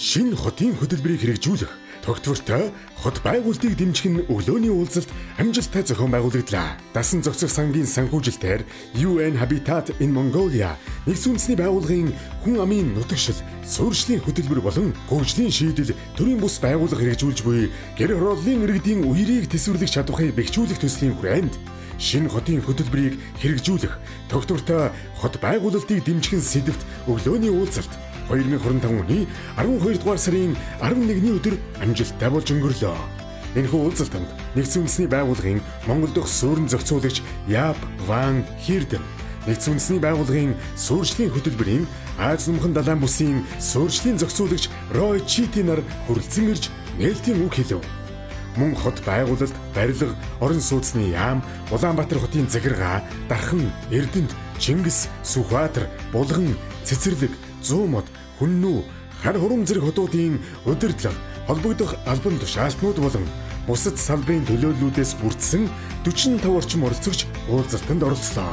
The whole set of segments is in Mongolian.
Шинэ хотын хөтөлбөрийг хэрэгжүүлэх тогтвортой хот байгуулалтыг дэмжих нь өглөөний уулзалт амжилттай зохион байгуулагдлаа. Дасан зохицох сангийн санхүүжилтээр UN Habitat in Mongolia нэгдсэн үндэсний байгууллагын хүн амын нутагшил, суурьшлийн хөтөлбөр болон хөгжлийн шийдэл төрийн бус байгууллага хэрэгжүүлж буй гэр хорооллын иргэдийн үерийг төсвөрлөх чадварыг бэхжүүлэх төслийн хүрээнд шинэ хотын хөтөлбөрийг хэрэгжүүлэх тогтвортой хот байгуулалтыг дэмжих нь сэдэвт өглөөний уулзалт 2025 оны 12 дугаар сарын 11-ний өдөр амжилттай болж өнгөрлөө. Энэхүү уулзалтанд нэгдсэн үндэсний байгууллагын Монгол дахь суурин зохицуулагч Яп Ван Хирден, нэгдсэн үндэсний байгууллагын суурьшлийн хөтөлбөрийн Аз Номхон далайн бүсийн суурьшлийн зохицуулагч Рой Чити нар хүрэлцэн ирж нээлтийн үг хэлв. Мөн хот байгуулалт, барилга, орон сууцны яам, Улаанбаатар хотын захиргаа, Дархан, Эрдэнэт, Чингис, Сүхбаатар, Булган, Цэцэрлэг, Зуумод, Хүннүү, Хар хурам зэрэг хотуудын удирдлага, холбогдох албан тушаалтнууд болон бусад салбарын төлөөллүүдээс бүрдсэн 45 орчим оролцогч уулзалтанд оролцлоо.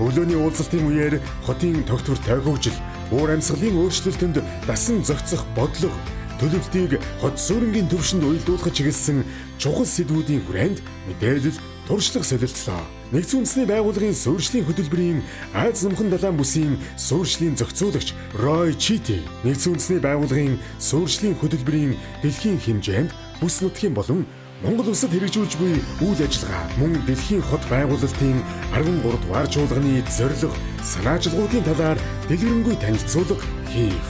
Өглөөний уулзалтын үеэр хотын тогтвортой хөгжил, уур амьсгалын өөрчлөлтөнд дасан зохицох бодлого, төлөвлөлтийг хот суурингийн төвшөнд уялдуулахад чиглэсэн чухал сэдвүүдийн хүрээнд мэдээлэл, туршлага солилцлоо. Нэгдсэн үндэсний байгууллагын суурьшлийн хөтөлбөрийн Аз Номхон далайн бүсийн суурьшлийн зохицуулагч Рой Чити, нэгдсэн үндэсний байгууллагын суурьшлийн хөтөлбөрийн дэлхийн хэмжээнд бүс нутгийн болон Монгол улсад хэрэгжүүлж буй үйл ажиллагаа мөн дэлхийн хот байгуулалтын 13 дугаар чуулганы зорилго, санаачилгуудын талаар дэлгэрэнгүй танилцуулга хийв.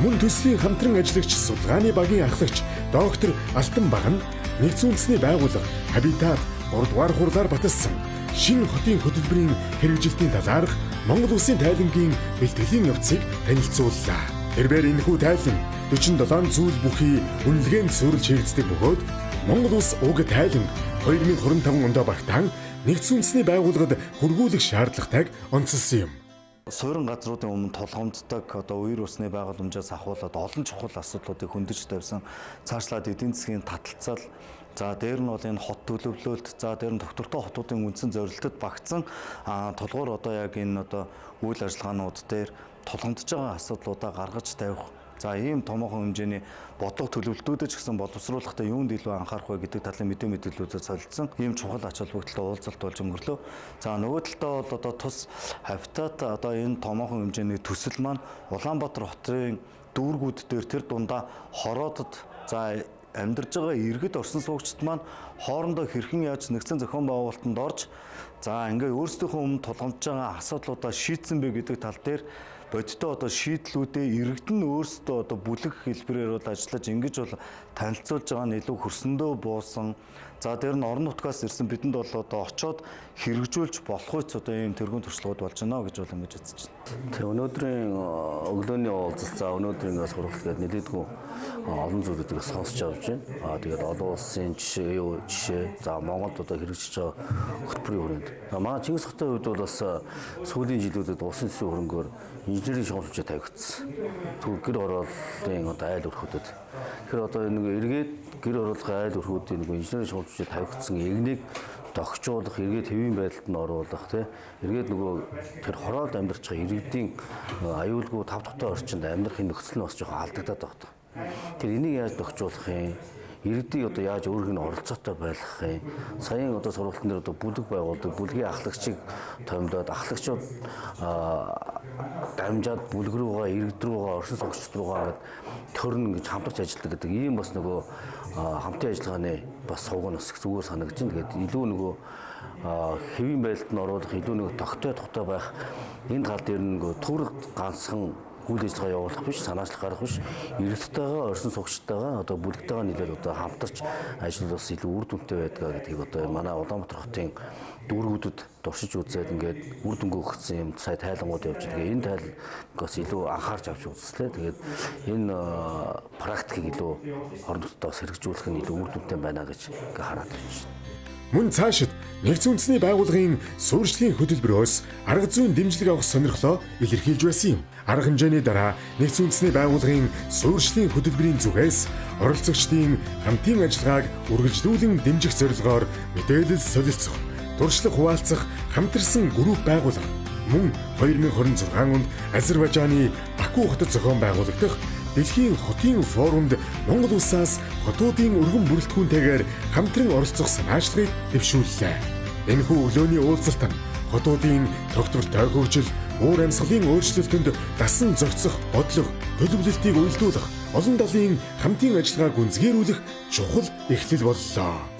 Мөн төслийн хамтран ажиллагч судалгааны багийн ахлагч доктор Алтан Баг нь нэгдсэн үндэсний байгууллага Habitat 3 дугаар хурлаар баталсан шинэ хотын хөтөлбөрийн хэрэгжилтийн талаарх Монгол улсын тайлангийн бэлтгэлийн явцыг танилцууллаа. Тэрбээр энэхүү тайлан 47 зүйл бүхий үнэлгээнд суурилж хийгддэг бөгөөд Монгол улс уг тайлан 2025 онд багтаан нэгдсэн үндэсний байгууллагад хүргүүлэх шаардлагатайг онцолсон юм. Суурин газруудын өмнө тулгамддаг одоо үер усны байгууламжаас ахуулаад олон чухал асуудлуудыг хөндөж тавьсан. Цаашлаад эдийн засгийн таталцал, за дээр нь бол энэ хот төлөвлөлт, за дээр нь тогтвортой хотуудын үндсэн зорилтод багтсан тулгуур одоо яг энэ одоо үйл ажиллагаанууд дээр тулгамдж байгаа асуудлуудаа гаргаж тавих. За ийм томоохон хэмжээний бодлого төлөвлөлтүүдэд ч гэсэн боловсруулахдаа юунд илүү анхаарах вэ гэдэг талын мэдээллүүдэд солилцсон ийм чухал ач холбогдолтой уулзалт болж өнгөрлөө. За нөгөө талдаа бол одоо тус Habitat одоо энэ томоохон хэмжээний төсөл маань Улаанбаатар хотын дүүргүүд дээр тэр дундаа хороодод за амьдарж байгаа иргэд орсон суугчид маань хоорондоо хэрхэн яаж нэгдсэн зохион байгуулалтанд орж за ингээ өөрсдийнхөө өмнө тулгамдж байгаа асуудлуудаа шийдсэн бэ гэдэг тал дээр бодиттой одоо шийдлүүдээ иргэд нь өөрсдөө одоо бүлэг хэлбэрээр бол ажиллаж ингэж бол танилцуулж байгаа нь илүү хөрсөндөө буусан. За дээр нь орон нутгаас ирсэн бидэнд бол одоо очоод хэрэгжүүлж болох үс одоо ийм тэргуун туршлагууд болж байна гэж бол ингэж үзэж байна. Тэр өнөөдрийн өглөөний уулзалт, за өнөөдрийн сургалт гэдэг нэлээдгүй олон зүйлүүдийг сонсч авч байна. Аа тэгээд олон улсын жишээ юу жишээ за Монголд одоо хэрэгжиж байгаа хөтөлбөрийн хүрээнд. Манай Чингис хотын хувьд бол бас сүүлийн жилүүдэд улсын төсвийн хөрөнгөөр инженерийн шугамжтай тавигдсан. Тэгвэл гэр хорооллын одоо айл өрхүүдэд. Тэгэхээр одоо нэг эргээд гэр хорооллын айл өрхүүдийн нэг инженерийн шугамжтай тавигдсан эгнийг тохижуулах, эргээд хэвийн байдалд нь оруулах, тий эргээд нөгөө тэр хороолд амьдарч байгаа иргэдийн аюулгүй тав тухтай орчинд амьдрахын нөхцөл нь бас жоохон алдагдаад байгаа. Тэр энийг яаж тохижуулах юм? Иргэдийг одоо яаж өөрийнх нь оролцоотой байлгах юм? Саяын одоо сургалтын дээр одоо бүлэг байгуулдаг, бүлгийн ахлагчийг томилоод ахлагчууд дамжаад бүлэг рүүгээ, иргэд рүүгээ, оршин суугчид рүүгээ ингээд төрнө гэж хамтарч ажилладаг гэдэг ийм бас нөгөө хамтын ажиллагааны бас сувг нь бас их зүгээр санагдаж байна. Тэгээд илүү нөгөө хэвийн байдалд нь оруулах, илүү нөгөө тогттой тухтай байх энэ тал дээр нөгөө төрөг ганцхан үйл ажиллагаа явуулах биш, санаачлах гаргах биш, иргэдтэйгээ, оршин суугчдтайгаа, одоо бүлэгтэйгээ нийлээд одоо хамтарч ажиллах бас илүү үр дүнтэй байдгаа гэдгийг одоо манай Улаанбаатар хотын дүүргүүдэд туршиж үзээд ингээд үр дүнгээ өгсөн юм сая тайлангууд явж байгаа. Энэ тайлангаас илүү анхаарч авч үзлээ. Тэгээд энэ практикийг илүү орон нутгад бас хэрэгжүүлэх нь илүү үр дүнтэй байна гэж ингээ хараад байна. Мөн цаашид нэгдсэн үндэсний байгууллагын суурьшлийн хөтөлбөрөөс арга зүйн дэмжлэг авах сонирхлоо илэрхийлж байсан юм. Арга хэмжээний дараа нэгдсэн үндэсний байгууллагын суурьшлийн хөтөлбөрийн зүгээс оролцогчдын хамтын ажиллагааг үргэлжлүүлэн дэмжих зорилгоор мэдээлэл солилцох, туршлага хуваалцах хамтарсан групп байгуулах, мөн 2026 онд Азербайджаны Баку хотод зохион байгуулагдах Дэлхийн хотын форумд Монгол улсаас хотуудын өргөн бүрэлдэхүүнтэйгээр хамтран оролцох санаачлагыг дэвшүүллээ. Энэхүү өглөөний уулзалт нь хотуудын тогтвортой хөгжил, уур амьсгалын өөрчлөлтөнд дасан зохицох бодлого, төлөвлөлтийг уялдуулах, олон талын хамтын ажиллагааг гүнзгийрүүлэх чухал эхлэл боллоо.